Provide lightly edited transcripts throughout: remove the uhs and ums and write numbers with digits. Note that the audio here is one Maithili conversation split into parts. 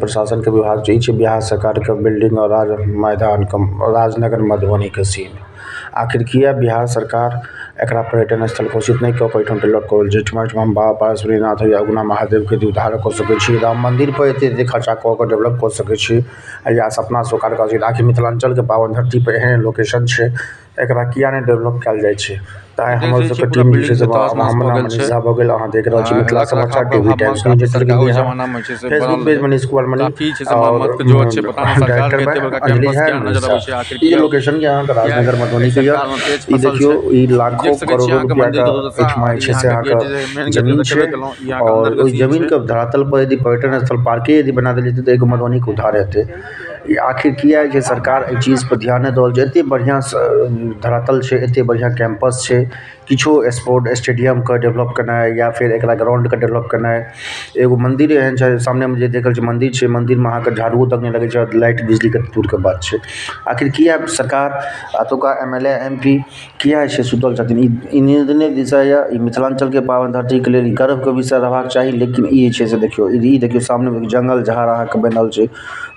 प्रशासन के विभाग छै। ई छै बिहार सरकार के बिल्डिंग और राज मैदान के राजनगर मधुबनी के सीन। आखिर किया बिहार सरकार एकरा पर्यटन स्थल घोषित ने क के एठाम डेवलप क रहल छै। एठमा बाबा पार्श्वनाथ या उगना महादेव के उद्धार क सके छी। राम मंदिर पर एते-एते खर्चा क के डेवलप क सके छी या सपना साकार क सके आखिर मिथलांचल के पावन धरती पर एहेन लोकेशन छै एकरा किया ने डेवलप कैल जाय छै। ते देख हमर सके सब छिये के पूरा टीम जे बिल्डिंग छै से से तहस-नहस भ गेल मनीष छै। झा भ गेल अहां देख रहल आ छी मिथिला रख समाचार रखाव के टीवी अभाव में टाइम्स काफी न्यूज़ सरकार ओय बिहार जमाना में जे छै से फेसबुक बनल पेज रहे। मनीष कुमार मनी काफी छै से और मरम्मत के जरूरत छै पता ने सरकार डायरेक्टर के बाय एते बड़का अंजलि कैंपस झा किया एंड नजर मनीष झा। आबे छै आखिर ई जे किया लोकेशन ये अहां के किया राजनगर एहि मधुबनी के ये सरकार में पेच ई फसल देखियो छै। ई इ लाखों देख सके छिये करोड़ों अहाँ के रुपया मंदिर के के दुर्दशा एठमा और जे इ छै अहाँ से के अहां गेट के मेन गेट जमीन देखबे छै केलो इ अहाँ के और अंदर के ओय सीन जमीन छै। के धरातल पर यदि पर्यटन स्थल पार्के यदि बना देल जेते ते एगो मधुबनी के उद्धार हेते। इ आखिर किया जे सरकार ए चीज पर ध्यान ने द रहल छै एते बढ़िया से धरातल छै एते बढ़िया कैंपस छै किछो स्पोर्ट स्टेडियम के डेवलप करनाय या फिर एकरा ग्राउंड के डेवलप करनाय एगो मंदिर एहन छै सामने में जे देख रहल छी मंदिर छै मंदिर में अहां के झाड़ूओ तक ने लगे छै लाइट बिजली के दूर के बात छै आखिर किया सरकार एतोका एम.एल.ए. एम.पी. किया छै सुतल छथिन इ निर्दनीय विषय ये इ मिथलांचल के पावन धरती के लेल इ गर्व के विषय रहबाक चाही लेकिन इ जे छै से देखियो इ देखियो सामने में जंगल झाड़ अहां के बनल छै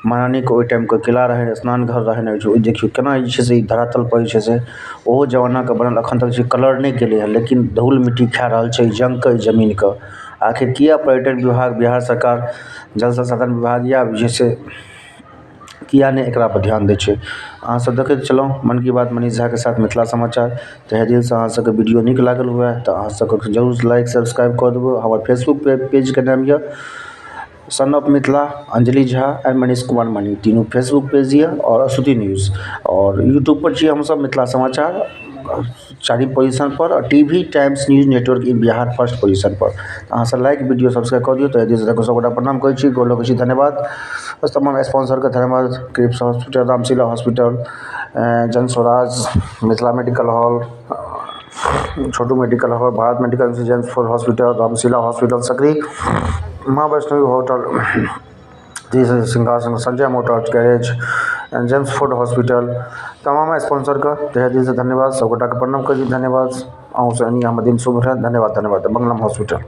महारानी के ओय टाइम के किला रहे स्नान घर रहे ने देखियो केना जे छै से इ धरातल पर जे छै से ओहो जमाना के बनल अखन तक जे कलर ने गेले ये लेकिन धूल मिट्टी खा रहल छै जंग के जमीन के आखिर किया पर्यटन विभाग बिहार सरकार जल संसाधन विभाग या जे छै किया ने एकरा पर ध्यान दे छै अहां सब देखैत छलौं मन की बात मनीष झा के साथ मिथिला समाचार तहे दिल से अहां सब के वीडियो नीक लागल हुए त अहां सब के जरूर लाइक सब्सक्राइब क देबो हमर फेसबुक पेज के नाम ये son of Mithila Anjali Jha and Manish Kumar Mani तीनों फेसबुक पेज ये और स्तुति न्यूज़ और यूट्यूब पर छी हम सब मिथिला समाचार चारिम पोजीशन पर और TV Times news network in Bihar first position पर अहाँ सब लाइक वीडियो सब्सक्राइब कर दियौ तहे दिल से सब गोटा प्रणाम करै छी गोर लगै छी धन्यवाद तमाम स्पॉन्सर के धन्यवाद Crips hospital Ramshila hospital Jan Swaraj Mithila medical hall Chhotu medical hall Bharat medical James Ford hospital Ramshila hospital Sakri Maa Vaishnavi hotel सिंहासन Sanjay motor garage James Ford hospital तमाम स्पॉन्सरके तहे दिलसँ धन्यवाद सब गोटाके प्रणाम करै छी धन्यवाद अहूँ से हमर दिन शुभ हुए धन्यवाद धन्यवाद मंगलम हॉस्पिटल।